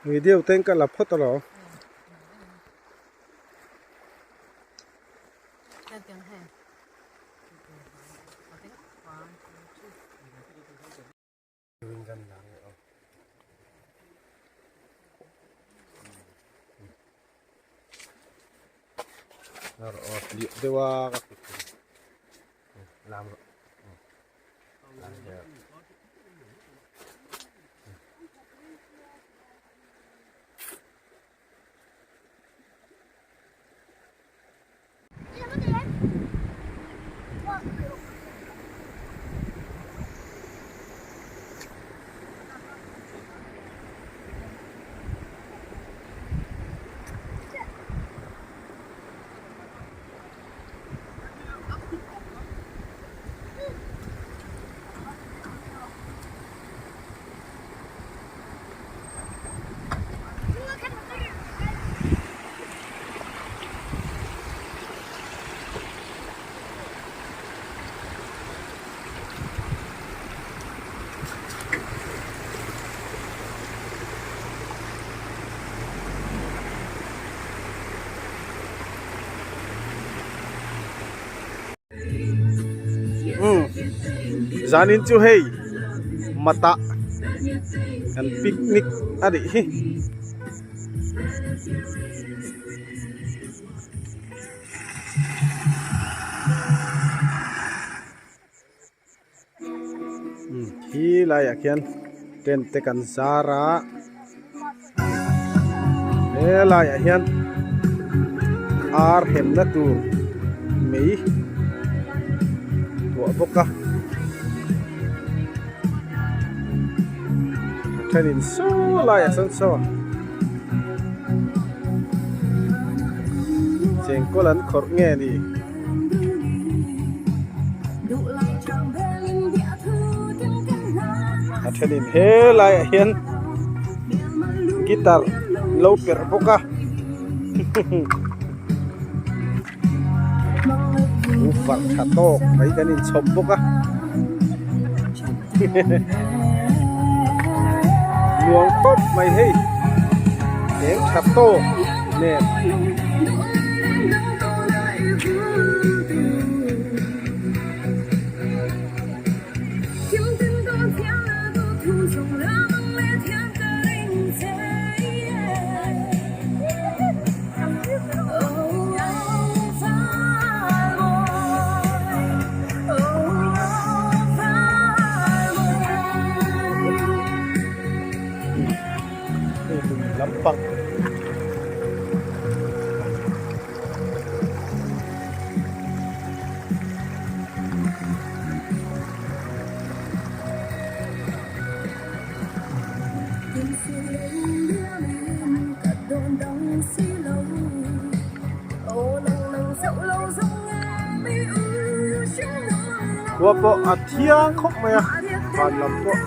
Video ten ka la phawt alawm. Deuh a ka kut lam rawh. Zanin chu hei mata kan picnic a nih hi. Khi laiah khian tent te kan zar a he laiah hian ar hemna tur mei tuah bawk a a thenin saw laiah sawn saw chengkawl an khawrh nge ni. A thenin helaiah hian guitar lo perh bawk a. Tukverh tha tawk mai kan inchhawp bawk a nuam khawp mai hei eng tha tawk nen. Hei lui lampang. Khua pawh a thiang khawp mai a van lam pawh.